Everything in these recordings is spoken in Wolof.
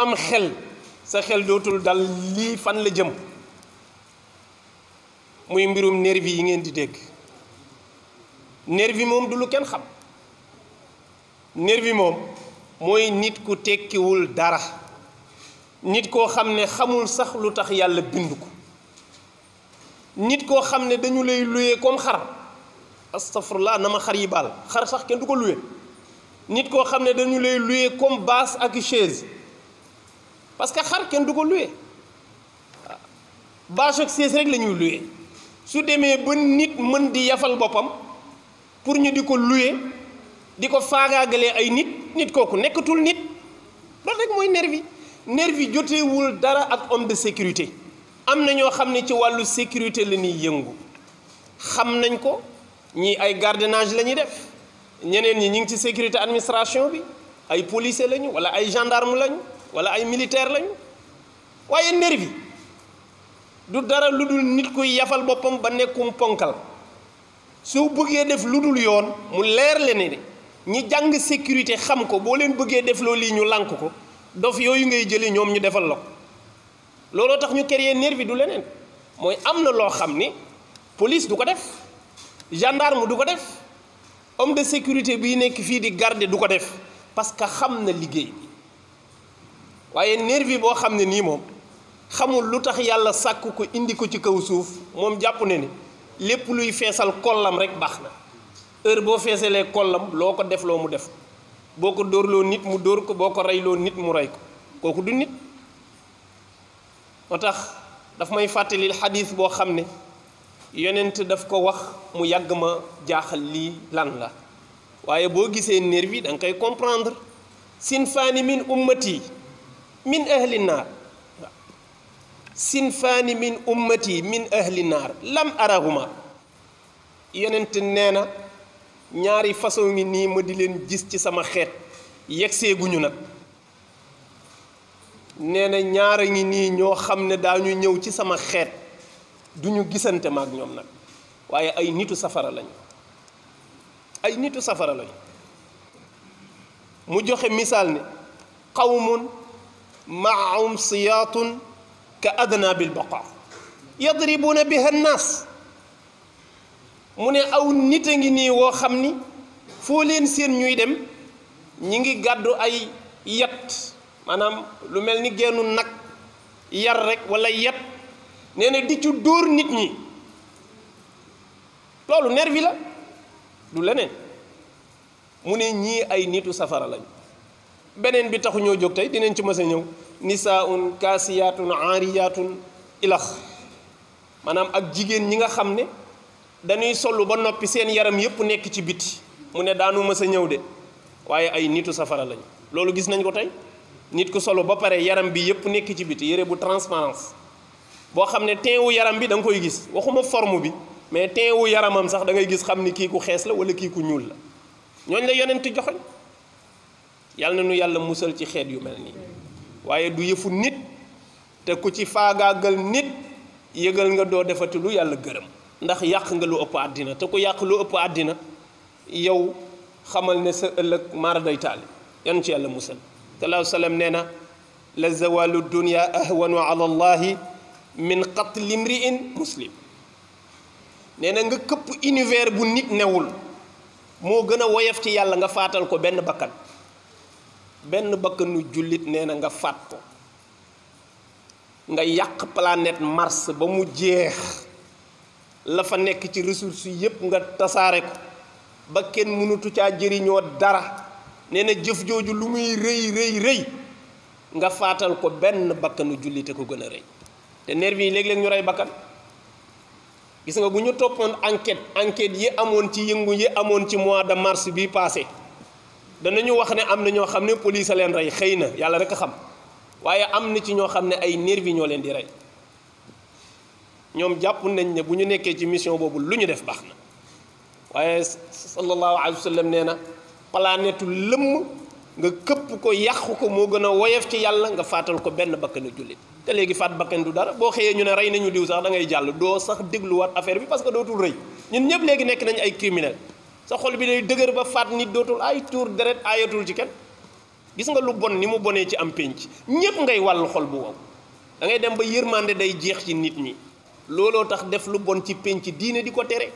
am xel sa xel dootul dal lii fan la jëm muy mbirum nervi yi ngeen di dégg. nervi moom du lu kenn xam. nervi moom mooy nit ku tekkiwul dara, nit koo xam ne xamul sax lu tax yàlla bind ko, nit koo xam ne dañu lay luye comme xar. astafurlah na ma xar yi baal, xar sax kenn du ko luye. nit koo xam ne dañu lay luye comme basse ak chaise, parce que xar kenn du ko luye. bâche ak chaise rek la ñuy luye. su demee ba nit mën di yafal boppam pour ñu di ko luye, di ko faagaagalee ay nit kooku nekkatul nit. loolu rek mooy nervi. nervi jotewul dara ak homme de sécurité. am na ñoo xam ne ci wàllu sécurité la ñuy yëngu, xam nañ ko. ñii ay gardiennage la ñuy def, ñeneen ñi ñu ngi ci sécurité administration bi, ay policier lañu wala ay gendarme lañu wala ay militaire lañu. waaye nervi du dara lu dul nit kuy yafal boppam ba nekkum ponkal. soo bëggee def lu dul yoon mu leer le ne ñi jàng sécurité xam ko, boo leen bëggee def loolu lii ñu lànk ko, dof yooyu ngay jëli ñoom ñu defal la ko. looloo tax ñu créer nervi du leneen, mooy am na loo xam ni police du ko def, gendarme du ko def, homme de sécurité bii nekk fii di garder du ko def, parce que xam na liggéey bi. waaye nervi boo xam ne nii moom xamul lu tax yàlla sàkk ko indi ko ci kaw suuf, moom jàpp ne ni lépp luy feesal kollam rek baax na. heure boo feesalee kollam loo ko def loo mu def, boo ko dóorloo nit mu dóor ko, boo ko reyloo nit mu rey ko. kooku du nit. moo tax daf may fàttalil xadiis boo xam ne yonent daf ko wax mu yàgg ma jaaxal lii lan la. waaye boo gisee nervi da nga koy comprendre. sinfaani min ummati min ahli naar, sinfaani min ummati min ahli naar lam arahuma. yonent nee na ñaari façon ngi nii ma di leen gis ci sama xeet, yeggseeguñu nag. nee na ñaara ngi nii ñoo xam ne daañu ñëw ci sama xeet, duñu gisante maak ñoom nag, waaye ay nitu safara lañu. ay nitu safara lañu. mu joxe misaal ne qawmun maahum siyaatun ka adnaabil baqa yadribuuna biha nnaas. mu ne aw nit a ngi nii woo xam ni foo leen seen ñuy dem ñi ngi gàddu ay yat, maanaam lu mel ni geenu nag yar rek wala yat, nee na di ci dóor nit ñi. loolu nervi la du leneen. mu ne ñii ay nitu safara lañu. beneen bi taxu ñoo jóg tey, dinañ ci mës a ñëw. nisaaun kaasiyaatun aariyaatun ilax, maanaam ak jigéen ñi nga xam ne dañuy sollu ba noppi seen yaram yépp nekk ci biti. mu ne daanu mës a ñëw de, waaye ay nitu safara lañu. loolu gis nañ ko tey. nit ku solo ba pare yaram bi yépp nekk ci biti, yére bu transparence boo xam ne teint wu yaram bi da nga koy gis, waxuma forme bi mais teint wu yaramam sax da ngay gis xam ni kii ku xees la wala kii ku ñuul la. ñooñ la yonent joxoñ. yàlla na nu yàlla musal ci xeet yu mel nii. waaye du yëfu nit, te ku ci faagaagal nit yëgal nga doo defati lu yàlla gërëm, ndax yàq nga lu ëpp àddina, te ku yàq lu ëpp àddina yow xamal ne sa ëllëg maara day taali. yan ci yàlla musal. sallallahu alayhi wa sallam nee na la zawalu dunya ahwanu ala allahi min qatli imri'in muslim. nee na nga këpp univers bu nit newul moo gën a woyof ci yàlla nga faatal ko benn bakkan. benn bakkanu jullit nee na nga faat ko. nga yàq planète Mars ba mu jeex, la fa nekk ci ressources yépp nga tasaare ko ba kenn mënutu caa jëriñoo dara. nee na jëf jooju lu muy rëy rëy rëy nga faatal ko benn bakkanu jullite ko gën a rëy. te nervi yi léeg-léeg ñu rey bakkan. gis nga bu ñu toppoon enquête yi amoon ci yëngu yi amoon ci mois de mars bi passé, danañu wax ne am na ñoo xam ne police a leen rey, xëy na yàlla rek a xam. waaye am na ci ñoo xam ne ay nervi ñoo leen di rey. ñoom jàpp nañ ne bu ñu nekkee ci mission boobu lu ñu def baax na. waaye sallallahu alayhi wa sallam nee na planète lëmm nga këpp ko yàqu ko moo gën a woyof ci yàlla nga faatal ko benn bakkanu jullit. te léegi faat bakkan du dara. boo xëyee ñu ne rey nañu diw sax da ngay jàll, doo sax dégluwaat affaire bi parce que dootul rëy. ñun ñëpp léegi nekk nañ ay criminel. sa xol bi day dëgër ba faat nit dootul ay tuur deret aayatul ci kenn. gis nga lu bon ni mu bonee ci am pénc ñépp ngay wàllu xol bu wow da ngay dem ba yërmande day jeex ci nit ñi looloo tax def lu bon ci pénc diine di ko tere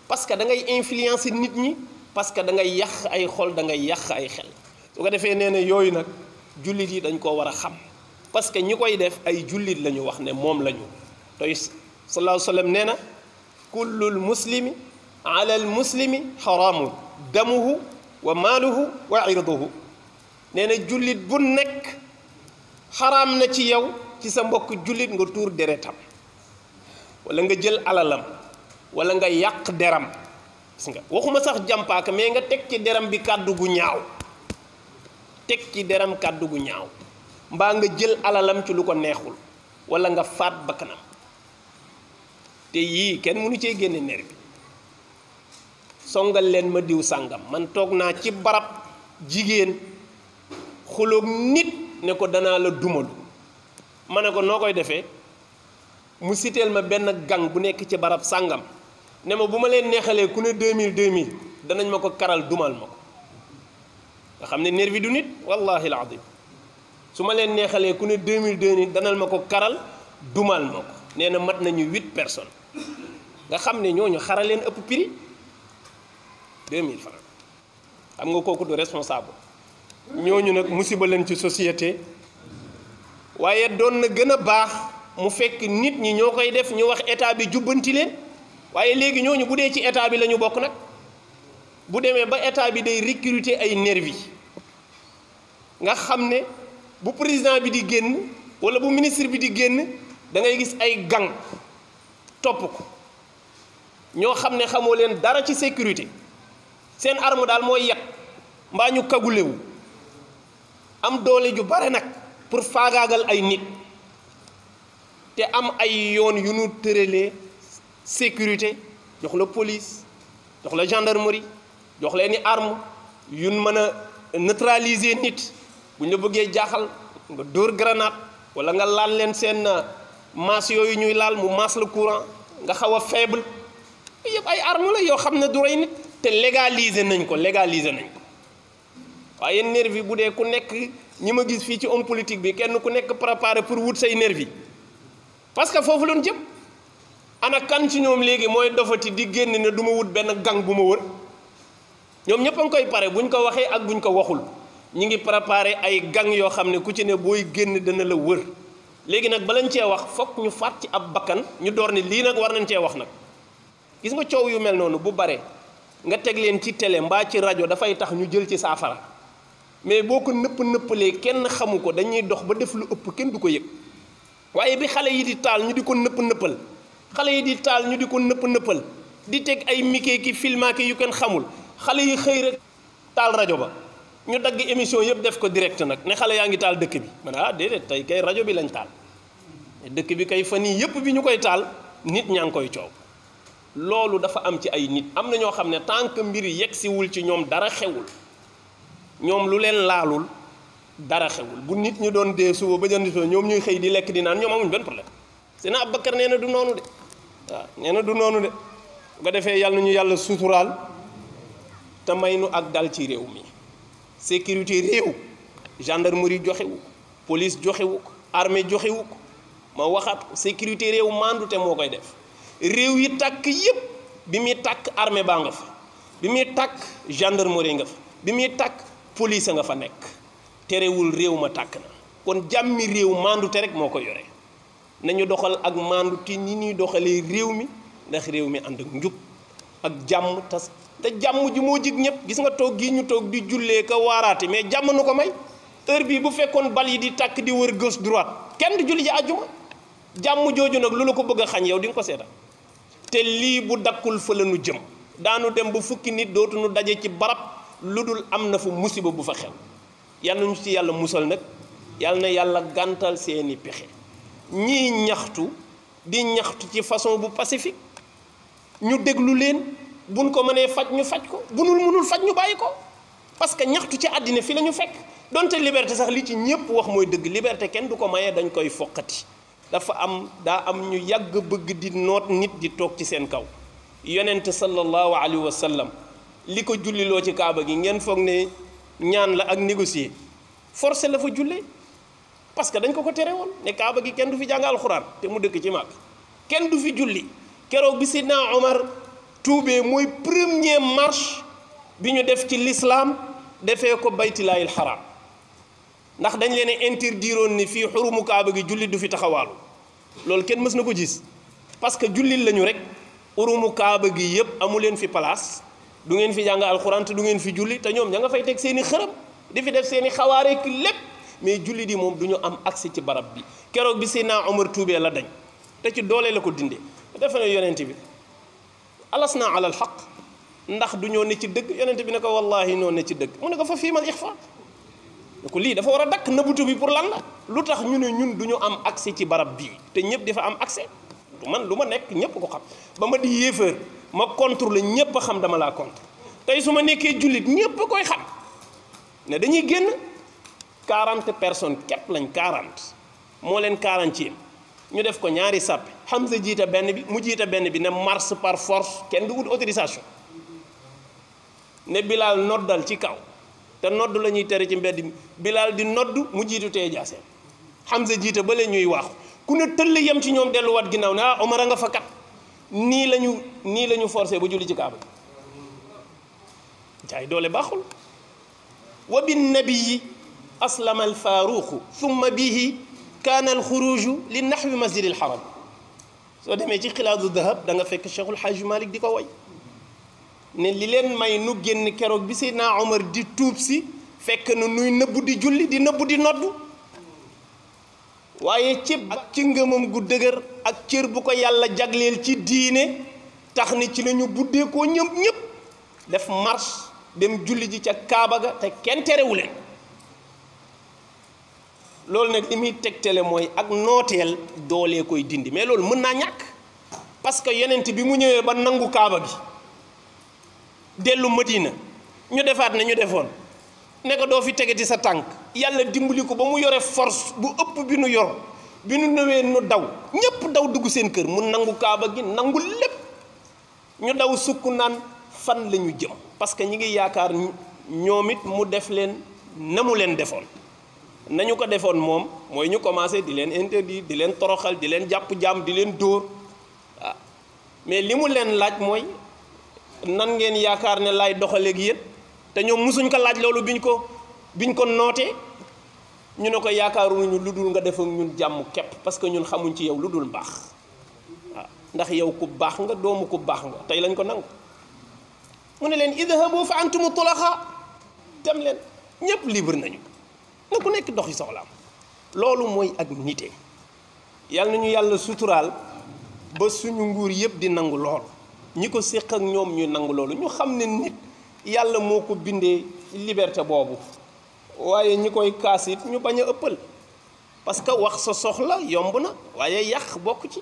parce que da ngay influencer nit ñi parce que da ngay yàq ay xol da ngay yàq ay xel su ko defee nee na yooyu nag jullit yi dañ koo war a xam parce que ñi koy def ay jullit la ñu wax ne moom la ñu tey sallallahu alayhi wa sallam nee na kullul muslimi ala al muslimi xaraamun damuhu wa maaluhu wa irduhu nee na jullit bu nekk xaraam na ci yow ci sa mbokk jullit nga tuur deretam wala nga jël alalam wala nga yàq deram gis nga waxuma sax jàmpaaka mais nga teg ci deram bi kàddu gu ñaaw teg ci deram kàddu gu ñaaw mbaa nga jël alalam ci lu ko neexul wala nga faat bakkanam te yii kenn mënu cee génne ner bi songal leen ma diw sàngam man toog naa ci barab jigéen xuloog nit ne ko danaa la dumalu ma ne ko noo koy defee mu siteel ma benn gang bu nekk ci barab sàngam ne ma bu ma leen neexalee ku ne 2000 danañ ma ko karal dumal ma ko nga xam ne nervi du nit wallahi alazim su ma leen neexalee ku ne 2000 danal ma ko karal dumal ma ko nee na mat nañu 8 personnes nga xam ne ñooñu xaral leen ëpp prix 2000 francs xam nga kooku du responsable ñooñu nag musiba leen ci société waaye doon na gën a baax mu fekk nit ñi ñoo koy def ñu wax état bi jubbanti leen waaye léegi ñooñu bu dee ci état bi la ñu bokk nag bu demee ba état bi day recruter ay nervi nga xam ne bu président bi di génn wala bu ministre bi di génn da ngay gis ay gang topp ko ñoo xam ne xamoo leen dara ci sécurité seen arme daal mooy yat mbaa ñu kagulewu am doole ju bare nag pour faagaagal ay nit te am ay yoon yu nu tëralee sécurité jox la police jox la gendarmerie jox leen ni arme yun mën a neutraliser nit bu ñu la bëggee jaaxal nga dóor grenade wala nga laal leen seen masse yooyu ñuy laal mu masse le courant nga xaw a faible yëpp ay arme la yoo xam ne du rey nit te légaliser nañ ko waaye nervi bu dee ku nekk ñi ma gis fii ci homme politique bi kenn ku nekk préparé pour wut say nervi parce que foofu loon jëm ana kan ci ñoom léegi mooy dofati di génn ne du ma wut benn gang bu ma wër ñoom ñëpp a ngi koy pare buñ ko waxee ak buñ ko waxul ñi ngi préparé ay gang yoo xam ne ku ci ne booy génn dana la wër léegi nag balañ cee wax fokk ñu faat ci ab bakkan ñu door ne lii nag war nañ cee wax nag gis nga coow yu mel noonu bu bare nga teg leen ci télé mbaa ci rajo dafay tax ñu jël ci saafara mais boo ko nëppalee kenn xamu ko dañuy dox ba def lu ëpp kenn du ko yëg waaye bi xale yi di taal ñu di ko nëppal xale yi di taal ñu di ko nëppal di teg ay mike ki filmaake yu kenn xamul xale yi xëy rek taal rajo ba ñu dagg émission yëpp def ko direct nag ne xale yaa ngi taal dëkk bi man ah déedéet tey kay rajo bi lañ taal dëkk bi kay fan yii yëpp bi ñu koy taal nit ñaa ngi koy coow loolu dafa am ci ay nit am na ñoo xam ne tant que mbir yi yegsiwul ci ñoom dara xewul ñoom lu leen laalul dara xewul bu nit ñu doon dee suba ba jënd ñoom ñuy xëy di lekk di naan ñoom amuñ benn problème Seydina Abubakar nee na du noonu de waaw nee na du noonu de bu ko defee yàlla nañu yàlla suturaal te may nu ak dal ci réew mi sécurité réew gendarmerie joxewu police joxewu ko armée joxewu ko ma waxaat ko sécurité réew maandu te moo koy def réew yi tàkk yépp bi muy tàkk armée baa nga fa bi muy tàkk gendarmerie nga fa bi muy tàkk police nga fa nekk terewul réew ma tàkk na kon jàmmi réew maandu te rek moo ko yore nañu doxal ak maandu te ni ñuy doxalee réew mi ndax réew mi ànd ak njub ak jàmm tas te jàmm ji moo jig ñëpp gis nga toog gii ñu toog di jullee ka waaraate mais jàmm nu ko may heure bii bu fekkoon bal yi di tàkk di wër gauche droite kenn du julli ji àjjuma jàmm jooju nag lu la ko bëgg a xañ yow di nga ko seetaan te lii bu dakkul fa la nu jëm daanu dem ba fukki nit dootuñu daje ci barab lu dul am na fu musiba bu fa xew yal nañu ci yàlla musal nag yal na yàlla gàntal seeni pexe ñii ñaxtu di ñaxtu ci façon bu pacifique ñu déglu leen buñ ko mënee faj ñu faj ko bunul mënul faj ñu bàyyi ko parce que ñaxtu ci àddina fi la ñu fekk donte liberté sax li ci ñëpp wax mooy dëgg liberté kenn du ko mayee dañ koy foqati daa am ñu yàgg bëgg di noot nit di toog ci seen kaw yonent sallallahu alayhi wa sallam li ko julliloo ci kaaba gi ngeen foog ne ñaan la ak négocier forcé la fa jullee parce que dañ ko tere woon ne kaaba gi kenn du fi jàng alxuraan te mu dëkk ci Màkk kenn du fi julli keroog bi Sidna Omar tuubee mooy premier marche bi ñu def ci l'islam defee ko baytilaahil xaraam ndax dañ leen a interdiroon ni fii xurumu kaaba gi jullit du fi taxawaalu loolu kenn mës na ko gis parce que jullit lañu rek xurumu kaaba gi yëpp amu leen fi place du ngeen fi jàng alxuraan te du ngeen fi julli te ñoom ña nga fay teg seen i xërëm di fi def seen i xawaare ki lépp mais jullit yi moom du ñu am accès ci barab bi keroog bi Seydina Omar tuubee la dañ te ci doole la ko dindee defe na yonent bi alasna alal xaq ndax du ñoo ne ci dëgg yonent bi ne ko wallahi noo ne ci dëgg mu ne ko fa fiimal ixfa ne ko lii dafa war a dakk nëbbutu bi pour lan la lu tax ñu ne ñun du ñu am accès ci barab bii te ñëpp dafa am accès man lu ma nekk ñëpp ko xam ba ma di yéefar ma contre la ñëpp a xam dama laa contre tey su ma nekkee jullit ñëpp a koy xam ne dañuy génn 40 personnes képp lañ 40 moo leen 40e ñu def ko ñaari sàppe Hamza jiite benn bi mu jiite benn bi ne marche par force kenn du wut autorisation ne Bilal noddal ci kaw te nodd la ñuy tere ci mbedd mi Bilal di nodd mu jiitu tey jaaseen Hamza jiite ba leen ñuy waaxu ku ne tëll yem ci ñoom delluwaat ginnaaw ne ah Omar a nga fa kat nii la ñu forcé ba julli ci kaaba jaay doole baaxul wa bin nabiyi aslama al faaruqu thumma bihi kaana al xuruju li naxwi masjidil xaram soo demee ci xilaadu dahab da nga fekk Cheikhul Hajj Malik di ko way ne li leen may nu génn keroog bi Seydina Omar di tuub si fekk na nuy nëbbu di julli di nëbbu di noddu waaye cëb ak ci ngëmam gu dëgër ak cër bu ko yàlla jagleel ci diine tax ni ci la ñu buddee koo ñëpp def marche dem julli ji ca Kaaba ga te kenn terewu leen loolu nag li muy tegtale mooy ak nooteel doolee koy dindi mais loolu mën naa ñàkk parce que yonent bi mu ñëwee ba nangu Kaaba gi dellu Madina ñu defaat na ñu defoon ne ko doo fi tegati sa tànk yàlla dimbali ko ba mu yore force bu ëpp bi nu yor bi nu newee nu daw ñépp daw dugg seen kër mu nangu Kaaba gi nangu lépp ñu daw sukk naan fan la ñu jëm parce que ñi ngi yaakaar ñoom it mu def leen na mu leen defoon nañu ko defoon moom mooy ñu commencé di leen interdire di leen toroxal di leen jàpp jaam di leen dóor ah mais li mu leen laaj mooy nan ngeen yaakaar ne laay doxaleeg yéen te ñoom musuñ ko laaj loolu biñ ko nootee ñu ne ko yaakaaruñu lu dul nga def ak ñun jàmm képp parce que ñun xamuñ ci yow lu dul baax waaw ndax yow ku baax nga doomu ku baax nga tey lañ ko nangu mu ne leen idhabu fa antumu tulaxa dem leen ñëpp libre nañu na ku nekk doxi soxlaam loolu mooy ak nite yàlla nañu yàlla suturaal ba suñu nguur yëpp di nangu loolu ñi ko séq ak ñoom ñuy nangu loolu ñu xam ne nit yàlla moo ko bindee liberté boobu waaye ñi koy kaas it ñu bañ a ëppal parce que wax sa soxla yomb na waaye yàq bokk ci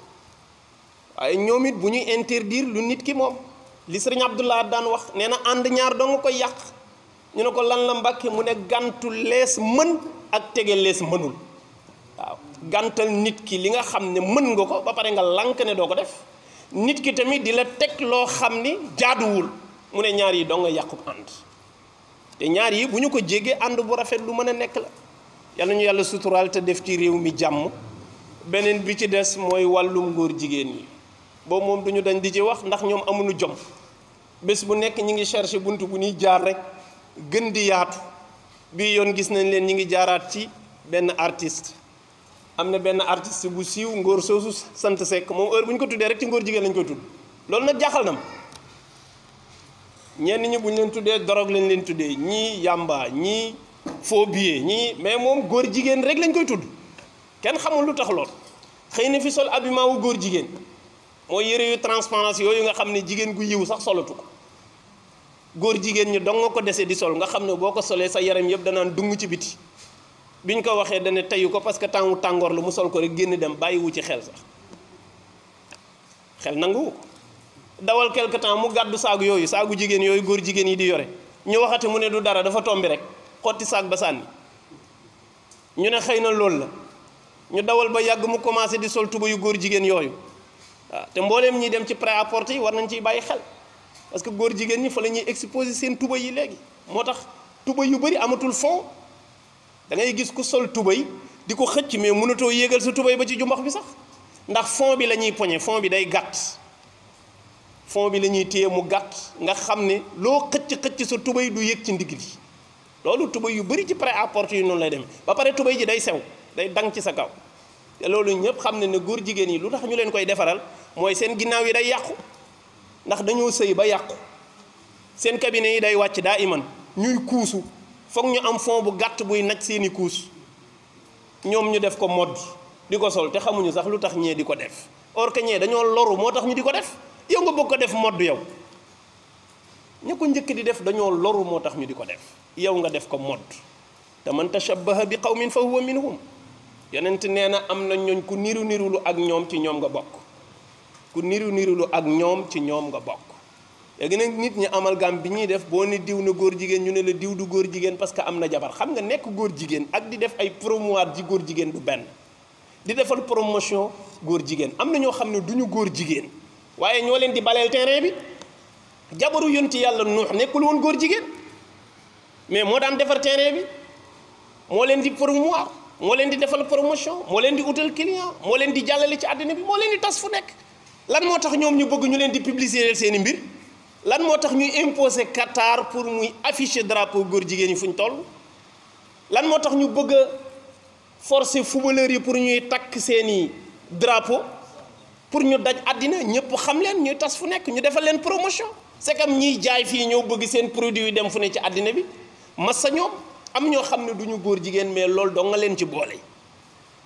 waaye ñoom it bu ñuy interdire lu nit ki moom li sëriñ Abdullah daan wax nee na ànd ñaar doo nga koy yàq ñu ne ko lan la Mbàkke mu ne gàntu lees mën ak tege lees mënul waaw gàntal nit ki li nga xam ne mën nga ko ba pare nga lànk ne doo ko def nit ki tamit di la teg loo xam ni jaaduwul mu ne ñaar yi doo nga yàqu ànd te ñaar yi bu ñu ko jégee ànd bu rafet lu mën a nekk la yàlla ñu yàlla suturaal te def ci réew mi jàmm beneen bi ci des mooy wàllum góor jigéen yi boobu moom duñu dañ di ci wax ndax ñoom amuñu jom bés bu nekk ñi ngi cherché bunt bu ñuy jaar rek gën di yaatu bii yoon gis nañ leen ñi ngi jaaraat ci benn artiste am na benn artiste bu siiw ngóor soosu sant Seck moom heure bu ñu ko tuddee rek ci ngóor jigéen lañ koy tudd loolu nag jaaxal na ma ñenn ñi bu ñu leen tuddee dorog lañ leen tuddee ñii yàmba ñii faux billet ñii mais moom góor jigéen rek lañ koy tudd kenn xamul lu tax lool xëy na fi sol habillement wu góor jigéen mooy yëre yu transparence yooyu nga xam ne jigéen gu yiw sax solatu ko góor jigéen ñi dong nga ko dese di sol nga xam ne boo ko solee sa yaram yëpp danaan dung ci biti biñ ko waxee dana teyu ko parce que temps tàngoor la mu sol ko rek génn dem bàyyiwu ci xel sax xel nanguwu ko dawal quelque temps mu gàddu saagu yooyu saagu jigéen yooyu góor jigéen yi di yore ñu waxati mu ne du dara dafa tombi rek xotti saag ba sànni ñu ne xëy na loolu la ñu dawal ba yàgg mu commencé di sol tuba yu góor jigéen yooyu waaw te mbooleem ñi dem ci prêt-à-porter yi war nañ ciy bàyyi xel parce que góor jigéen ñi fa la ñuy exposer seen tuba yi léegi moo tax tuba yu bëri amatul fond da ngay gis ku sol tubay di ko xëcc mais mënatoo yéegal sa tubay ba ci jumbax bi sax ndax fond bi la ñuy poñe fond bi day gàtt fond bi la ñuy téye mu gàtt nga xam ne loo xëcc sa tubay du yëg ci ndigg li loolu tubay yu bëri ci prêt-à-porter yu noonu lay demee ba pare tubay ji day sew day dang ci sa kaw te loolu ñëpp xam ne ne góor jigéen yi lu tax ñu leen koy defaral mooy seen ginnaaw yi day yàqu ndax dañoo sëy ba yàqu seen cabinet yi day wàcc daa iman ñuy kuusu foog ñu am fond bu gàtt buy naj seeni kuus ñoom ñu def ko mode di ko sol te xamuñu sax lu tax ñee di ko def or que ñee dañoo loru moo tax ñu di ko def yow nga bëgg ko def mode yow ña ko njëkk di def dañoo loru moo tax ñu di ko def yow nga def ko mode te man tashabbaha bi qawmin fa huwa minhum yonent nee na am na ñooñ ku niru nirulu ak ñoom ci ñoom nga bokk ku niru nirulu ak ñoom ci ñoom nga bokk léegi nag nit ñi amalgame bi ñuy def boo ni diw na góor jigéen ñu ne la diw du góor jigéen parce que am na jabar xam nga nekk góor jigéen ak di def ay promouvoir ji góor jigéen du benn di defal promotion góor jigéen am na ñoo xam ne du ñu góor jigéen waaye ñoo leen di baleel terrain bi jabaru yonti yàlla Nuux nekkul woon góor jigéen mais moo daan defar terrain bi moo leen di promouvoir moo leen di defal promotion moo leen di utal client moo leen di jàllale ci àddina bi moo leen di tas fu nekk lan moo tax ñoom ñu bëgg ñu leen di publiciter seeni mbir lan moo tax ñuy imposer Qatar pour muy afficher drapeau góor jigéen yi fu ñu toll lan moo tax ñu bëgg a forcer footballeurs yi pour ñuy takk seeni drapeau pour ñu daj àddina ñëpp xam leen ñuy tas fu nekk ñu defal leen promotion c'est comme ñiy jaay fii ñëw bëgg seen produit yi dem fu ne ci àddina bi massa ñoom am ñoo xam ne du ñu góor jigéen mais loolu doo nga leen ci boole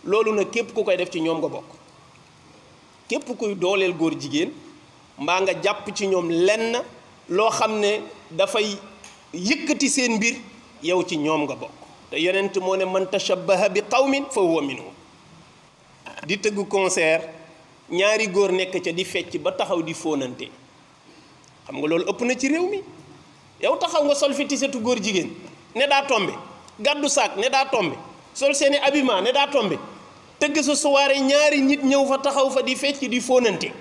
loolu nag képp ku koy def ci ñoom nga bokk képp kuy dooleel góor jigéen mbaa nga jàpp ci ñoom lenn loo xam ne dafay yëkkati seen mbir yow ci ñoom nga bokk te yonent moo ne man tashabbaha bi qawmin fa huwa minhum di tëgg concert ñaari góor nekk ca di fecc ba taxaw di fóonante xam nga loolu ëpp na ci réew mi yow taxaw nga sol fi tisetu góor jigéen ne daa tombe gàddu saak ne daa tombe sol seeni habillement ne daa tombe tëgg sa soirée ñaari nit ñëw fa taxaw fa di fecc di fóonante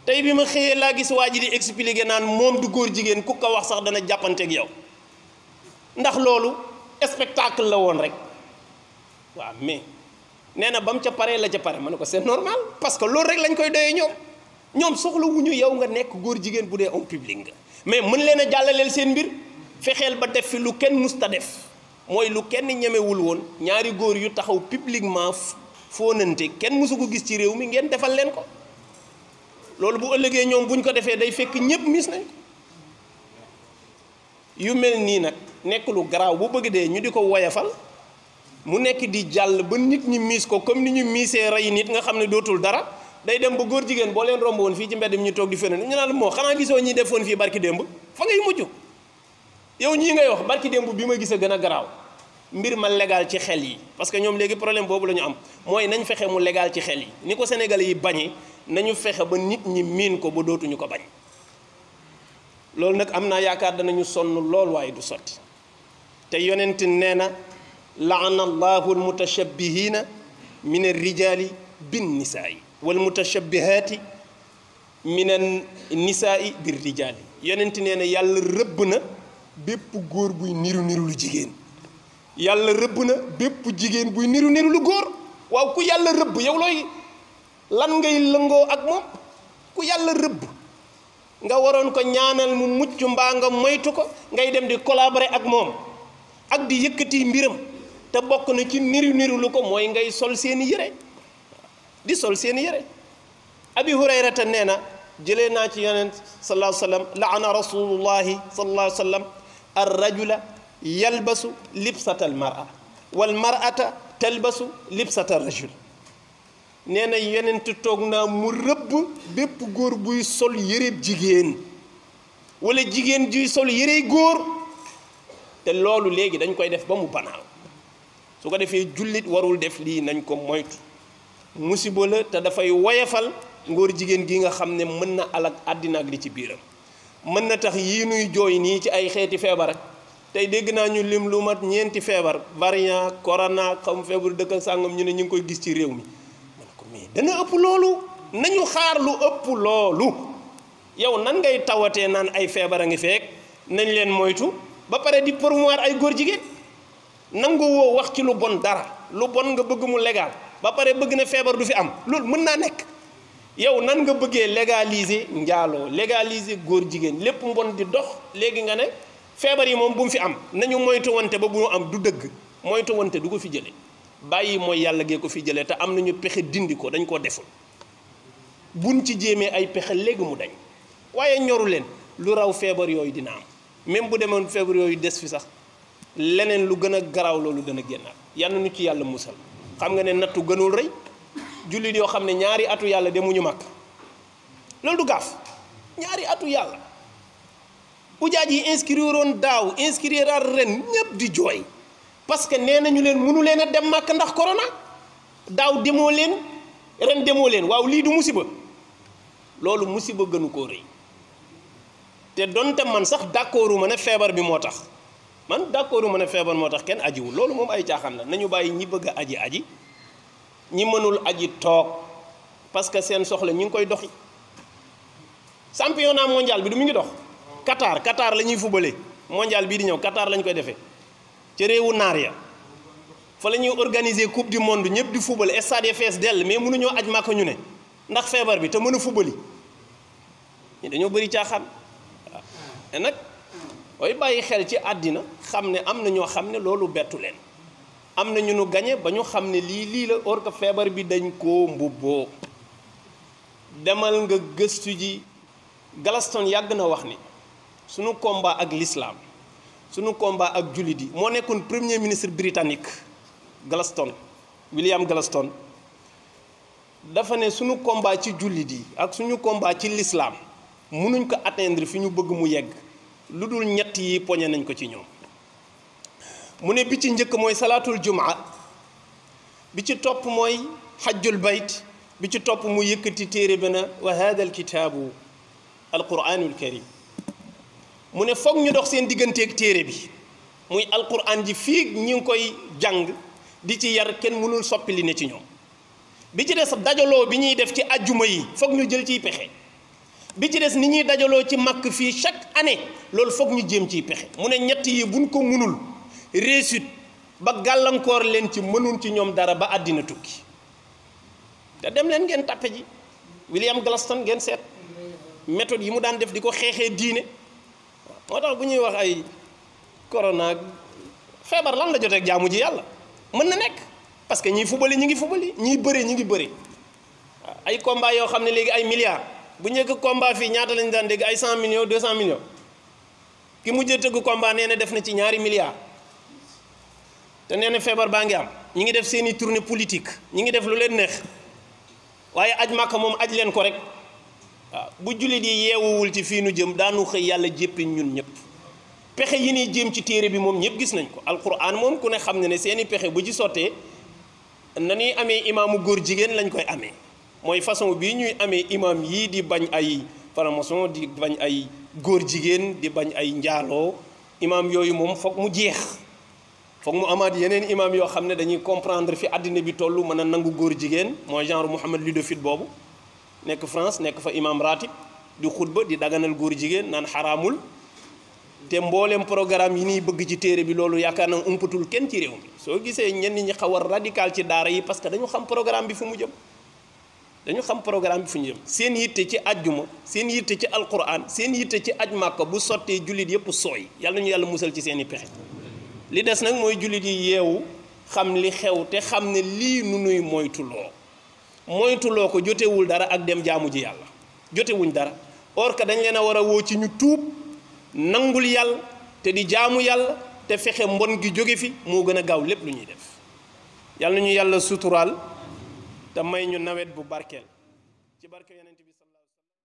tey bi ma xëyee laa gis waa ji di expliquer naan moom du góor jigéen ku ko wax sax dana jàppanteeg yow ndax loolu spectacle la woon rek waaw mais nee na ba mu ca paree la ca pare ma ne ko c'est normal parce que loolu rek lañ koy doyee ñoom soxla wuñu yow nga nekk góor jigéen bu dee homme public nga mais mën leen a jàllaleel seen mbir fexeel ba def fi lu kenn musta def mooy lu kenn ñemewul woon ñaari góor yu taxaw publiquement fóonante kenn musu ko gis ci réew mi ngeen defal leen ko loolu bu ëllëgee ñoom buñ ko defee day fekk ñëpp mis nañ ko yu mel nii nag nekk lu garaaw bu bëgg dee ñu di ko woyafal mu nekk di jàll ba nit ñi miis ko comme ni ñu miisee rey nit nga xam ne dootul dara day dem ba góor jigéen boo leen romb woon fii ci mbedd mi ñu toog di feneen ñu naan moo xanaa gisoo ñi defoon fii barki démb fa ngay mujj yow ñii ngay wax barki démb bi ma gis a gën a garaaw mbir ma légal ci xel yi parce que ñoom léegi problème boobu la ñu am mooy nañ fexe mu légal ci xel yi ni ko Sénégalais yi bañee nañu fexe ba nit ñi miin ko ba dootuñu ko bañ loolu nag am naa yaakaar danañu sonn lool waaye du sotti te yonent nee na laana allahu almutashabbihina min alrijali bin nisaai wal mutashabbihaati min an nisaai bir rijali yonent nee na yàlla rëbb na bépp góor buy niru niru lu jigéen yàlla rëbb na bépp jigéen buy niru niru lu góor waaw ku yàlla rëbb yow looy lan ngay lëngoo ak moom ku yàlla rëbb nga waroon ko ñaanal mu mucc mbaa nga moytu ko ngay dem di collaborer ak moom ak di yëkkati mbiram te bokk na ci niru niru lu ko mooy ngay sol seeni yére di sol seeni yére abi hurayrata nee na jëlee naa ci yonent sallallahu alayhi wa sallam laana rasulullahi sallallahu alayhi wa sallam ar rajula yalbasu libsata al mar'a wal mar'ata talbasu libsata rajul nee na yonent toog naa mu rëbb bépp góor buy sol yëreeb jigéen wala jigéen juy sol yërey góor te loolu léegi dañ koy def ba mu banaaw su ko defee jullit warul def lii nañ ko moytu musiba la te dafay woyefal ngóor jigéen gi nga xam ne mën na alak àddina ak li ci biiram mën na tax yii nuy jooy nii ci ay xeeti feebar ak tey dégg naa ñu lim lu mat ñeenti feebar variant corona xam feebar dëkk sàngam ñu ne ñu ngi koy gis ci réew mi ma ne ko mais dana ëpp loolu nañu xaar lu ëpp loolu yow nan ngay tawatee naan ay feebar a ngi feek nañ leen moytu ba pare di promouvoir ay góor jigéen nangu woo wax ci lu bon dara lu bon nga bëgg mu légal ba pare bëgg ne feebar du fi am loolu mën naa nekk. yow nan nga bëggee légaliser njaaloo légaliser góor jigéen lépp mbon di dox léegi nga ne feebar yi moom bu mu fi am nañu moytu wante ba bu mu am du dëgg moytu wante du ko fi jëlee bàyyi mooy yàlla gee ko fi jëlee te am nañu pexe dindi ko dañ koo deful buñ ci jéemee ay pexe léegi mu dañ waaye ñoru leen lu raw feebar yooyu dina am même bu demoon feebar yooyu des fi sax leneen lu gën a garaaw loolu dana génnaat yal na nu ci yàlla musal xam nga ne nattu gënul rëy jullit yoo xam ne ñaari atu yàlla demuñu màkk loolu du gaaf ñaari atu yàlla ujaaj yi inscrire woon daaw inscrire ren ñëpp di jooy parce que nee nañu leen mënu leen a dem màkk ndax corona daaw demoo leen ren demoo leen waaw lii du musiba loolu musiba gënu koo rëy te donte man sax d'accordu ma ne feebar bi moo tax man d'accordu ma ne feebar moo tax kenn ajiwul loolu moom ay caaxaan la nañu bàyyi ñi bëgg a aji ñi mënul aji toog parce que seen soxla ñi ngi koy doxi championnat mondial bi du mu ngi dox Qatar la ñuy fubale mondial bii di ñëw Qatar lañ koy defee ci réewu naar ya fa la ñuy organiser coupe du monde ñëpp di fubale stade ya fees dell mais mënuñoo aj Màkka ñu ne ndax feebar bi te mën a fubali ñi dañoo bëri caaxaan waaw te nag booy bàyyi xel ci àddina xam ne am na ñoo xam ne loolu bettu leen am na ñu nu gañe ba ñu xam ne lii la or que feebar bi dañ koo mbubboo demal nga gëstu ji Glaston yàgg na wax ni sunu combat ak l'islam sunu combat ak jullit yi moo nekkoon premier ministre britannique William Glaston dafa ne sunu combat ci jullit yi ak suñu combat ci l'islam mënuñ ko atteindre fi ñu bëgg mu yegg lu dul ñett yi poñe nañ ko ci ñoom mu ne bi ci njëkk mooy salaatul jumaa bi ci topp mooy xajjul bayt bi ci topp mu yëkkati téere bi na wa hada alkitaabu alquranul karim mu ne foog ñu dox seen digganteeg téere bi muy alquran ji fii ñi ngi koy jàng di ci yar kenn mënul soppi li ne ci ñoom bi ci des dajaloo bi ñuy def ci ajjuma yi foog ñu jël ciy pexe bi ci des ni ñuy dajaloo ci màkk fii chaque année loolu foog ñu jéem ciy pexe mu ne ñett yi buñ ko mënul réussite ba gàllankoor leen ci mënun ci ñoom dara ba àddina tukki te dem leen ngeen tàppe ji William Glaston ngeen seet méthode yi mu daan def di ko xeexee diine moo tax bu ñuy wax ay corona feebar lan la jotee ak jaamu ji yàlla mën na nekk parce que ñii fubali ñi ngi fubali ñii bëri ñi ngi bëri ay combat yoo xam ne léegi ay milliards bu njëkk combat fii ñaata lañu daan dégg ay 100 millions 200 millions ki mujjee tëgg combat nee na def na ci ñaari milliards te nee na feebar baa ngi am ñi ngi def seeni tournée politique ñi ngi def lu leen neex waaye aj Màkka moom aj leen ko rek waaw bu jullit yi yeewuwul ci fii nu jëm daanu xëy yàlla jéppi ñun ñëpp pexe yi ñuy jéem ci téere bi moom ñëpp gis nañ ko alquran moom ku ne xam ne ne seeni pexe bu ci sottee na ñuy amee imaamu góor jigéen lañ koy amee mooy façon bii ñuy amee imaam yii di bañ ay franc-maçon di bañ ay góor jigéen di bañ ay njaaloo imaam yooyu moom foog mu jeex foog mu amaat yeneen imaam yoo xam ne dañuy comprendre fi àddina bi toll mën a nangu góor jigéen mooy genre Mohamed Ludofit boobu nekk France nekk fa imaam ratib di xutba di daganal góor jigéen naan xaraamul te mboolem programme yi ñuy bëgg ci téere bi loolu yaakaar naa umpatul kenn ci réew mi soo gisee ñenn ñi xaw a radical ci daara yi parce que dañu xam programme bi fu mu jëm dañu xam programme bi fu ñu jëm seen yitte ci ajjuma seen yitte ci alquran seen yitte ci aj Màkka bu sottee jullit yëpp sooy yàlla nañu yàlla musal ci seen i pexe li des nag mooy jullit yi yeewu xam li xew te xam ne lii nu nuy moytuloo ko jotewul dara ak dem jaamu ji yàlla jotewuñ dara or que dañ leen a war a woo ci ñu tuub nangul yàlla te di jaamu yàlla te fexe mbon gi jóge fi moo gën a gaaw lépp lu ñuy def yàlla nañu yàlla suturaal te may ñu nawet bu barkeel ci barke yonent bi